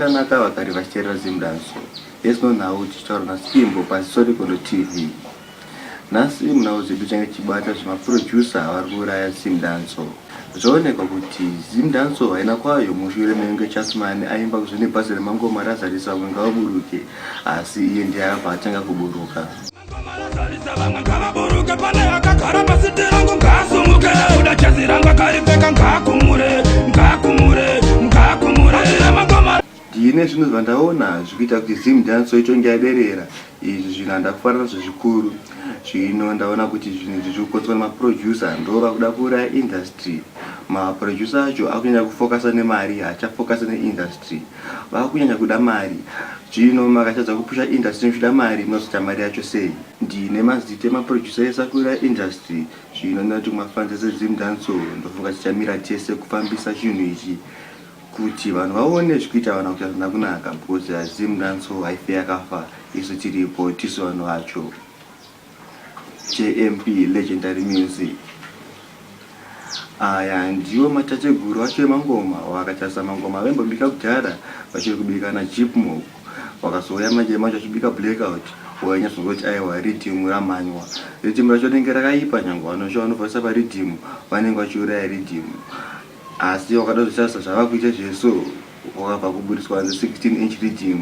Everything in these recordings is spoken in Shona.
Yakanaka vagari vachiteerera Zimdancehall. Hezino nhau tichitaura naSimbo paZisorikondo TV. Nhasi munhau dzedu change tichibata zvemaproducer vari kuuraya Zimdancehall. Zvaonekwa kuti Zimdancehall haina kwayo mushure mekunge Chasman aimba kuzvine bhazi remangoma razarisa vamwe ngavaburuke asi iye ndiye akabva atanga kuburuka. Vamwe ngavaburuke pane akagara pasiti rangu ngaasumuke uda jezi rangu akaripfeka ngaakumure ngaakumure ngaakumure mangoma. Ndine zvinhu zvandaona zvikuita kuti Zimdancehall itonge yaderera. Izvi zvinhu handakufara nazvo zvikuru. Zvino ndaona kuti zvinhu izvi zviri kukonzerwa nemaproducer ndo vakuda kuuraya industry. Maproducer acho akunyanya kufokasa nemari haachafokasa neindustry. Vakunyanya kuda mari. Zvino makatadza kupusha industry muchida mari munozoita mari yacho sei? Ndine mazita emaproducer ese akuuraya industry. Zvino ndinoti kumafans ese Zimdancehall ndofunga tichamira tese kufambisa chinhu ichi kuti vanhu vaone zvikuita vanhu kuti hazvina kunaka because Zimdancehall haife yakafa isu tiripo tisu vanhu vacho. JMP Legendary Music. Aya ndiwo matateguru acho emangoma vakatarisa mangoma vaimbobika kudhara vachiri kubika naJipmok vakazouya manje manje vachibika blackout wainyatsoziva kuti aiwa riddim ramhanywa riddim racho rinenge rakaipa nyangwe vanocho vanovhasa pariddim vanenge vachiuraya riddim asi wakada kuzotarisa zvavakuita zveso Wakabva kuburitswa hanzi 16 inch riddim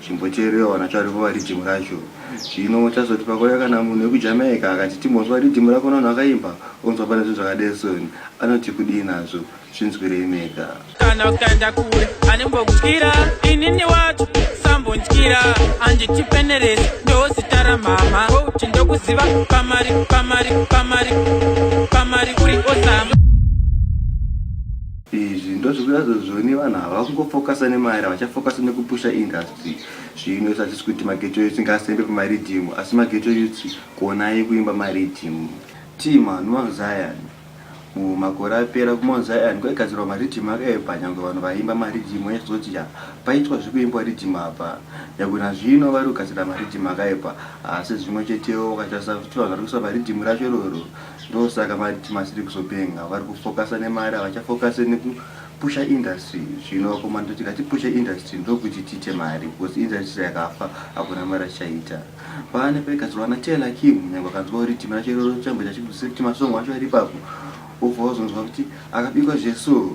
chimboteerewa vanacho aripo pariddim racho zvino tazoti pakauya kana munhu wekuJamaica akati timbonzwa riddim rako navanhu vakaimba onzwa pane zvinhu zvakadesoni anoti kudii nazvo zvinzwirei mega. Kana ukaenda kure anembokutyira inini wacho sambondyira anditipeneresi ndozita ramhamha kuti ndokuziva pamari pamari pamari pamari uri osama. Izvi ndozvikuratidza zvoni vanhu ava vakungofokasa nemari havachafokasa nekupusha industry. Zvino isu hatisi kuti maghetto youths ngaasembe pamaridhimu asi maghetto youths konai kuimba maridhimu. Team Mount Zion Mumakore apera kuMount Zion kwaigadzirwa maridhimu akaipa nyangwe vanhu vaiimba maridhimu vaizoti ya paitwa zvekuimbwa ridhimu apa. Nyangwe nazvino vari kugadzira maridhimu akaipa asi zvimwe chetewo ukatarisa futi vanhu vari kuisa paridhimu racho iroro Ndosaka ma team asiri kuzopenga vari kufokasa nemari havachafokase nekupusha industry zvino vakomana toti ngatipushe industry ndokuti tiite mari because industry yakafa hakuna mari achichaita pane paigadzirwa naTaylor Kim nyangwe akanzwa uri team racho iroro chamboita chikuti masong acho ari ipapo wobva wazonzwa kuti akabikwa zveso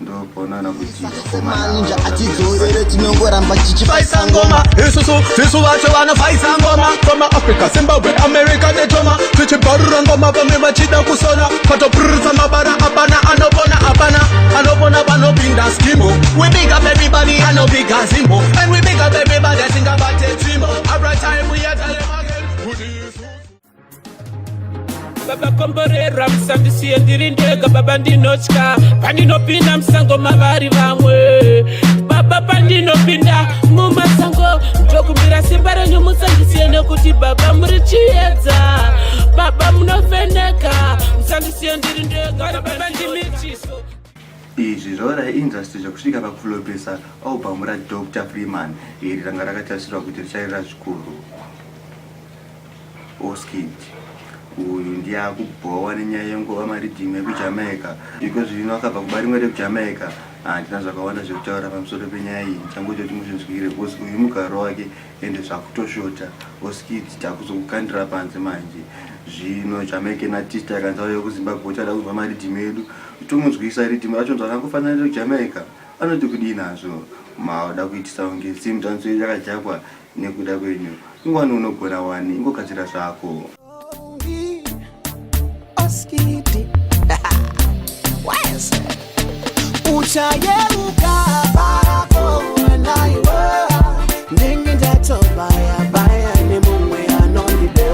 ndoponaona kuti Manja atidzorere tinongoramba tichifaisa ngoma isusu tisu vacho vanofaisa ngoma from Africa, Zimbabwe, America nechoma tichibvarura ngoma vamwe vachida kusona patopurisa mabara apana anopona apana anopona vanopinda skimo we big up everybody anopiga zimbo and we big up everybody asingabate tsvimbo every time we are tell them again kuti isusu Baba komborera musandisiye ndiri ndega baba ndinotya pandinopinda musango mavari vamwe baba pandinopinda mumasango ndokumbira simba renyu musandisiye nekuti baba muri chiedza baba munofeneka musandisiye ndiri ndega baba ndimi chiso. Izvi zvauraya industry zvekusvika pakuflopesa album raDr Freeman iri ranga rakatarisirwa kuti richarira zvikuru. Oskid uyu ndiye akubhowa nenyaya yengova maridhimu ekuJamaica. Iko zvino akabva kuba rimwe rekuJamaica. Handina zvakawanda zvekutaura pamusoro penyaya iyi, ndichangoita kuti muzvinzwire because uyu mugaro wake ende zvakutoshota. Oskid takuzokukandira panze manje. Zvino Jamaican artist akanzi auya kuZimbabwe kuti ada kunzwa maridhimu edu, tomunzwisa ridhimu racho zvakangofanana nerekuJamaica. Anoti kudii nazvo? Mauda kuitisa kunge Zimdancehall yakadhakwa nekuda kwenyu ingwani unogona wani ingogadzira zvako. Uchayeuka pako naiwe ndenge ndatobaya baya nemumwe anondida.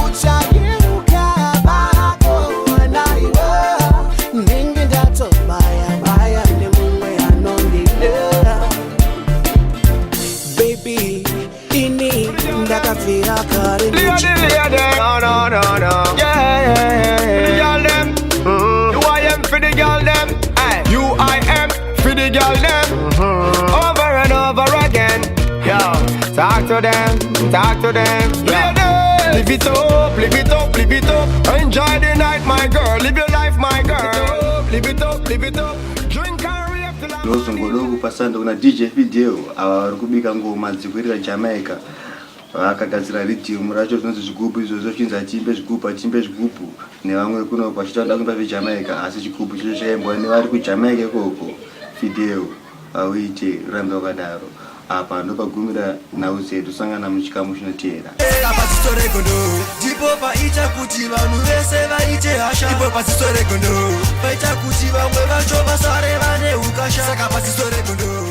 Uchayeuka pako naiwe ndenge ndatobaya baya nemumwe anondida. Baby, ini ndakabvira kare Lady, lady. No, no, no, no. Yeah, yeah, yeah, yeah. The girl them. U-I-M for the girl them. Ay. U-I-M for the girl them. Over and over again. Yo, talk to them, talk to them. Yeah. Lady, live it up, live it up, live it up. Enjoy the night, my girl. Live your life, my girl. Live it up, live it up. Drink and rave till I'm Ndozongoda kupa sando kuna DJ Fidel, ava vari kubika ngoma dzekuirira Jamaica. Vakagadzira riddim racho zvinonzi zvigubhu izvozvo, zvichinzi achiimbe zvigubhu, achiimbe zvigubhu, nevamwe kuno vachita kuda kuimba zveJamaica, asi chigubhu chacho chaimbwa nevari kuJamaica ikoko. Fidel, auite urambe wakadaro. Apa ndopagumira nhau dzedu, sangana muchikamu chinoteera. Saka paziso regondo ndipo paita kuti vanhu vese vaite hasha. Ipo paziso regondo paita kuti vamwe vacho vasare vane ukasha. Saka paziso regondo.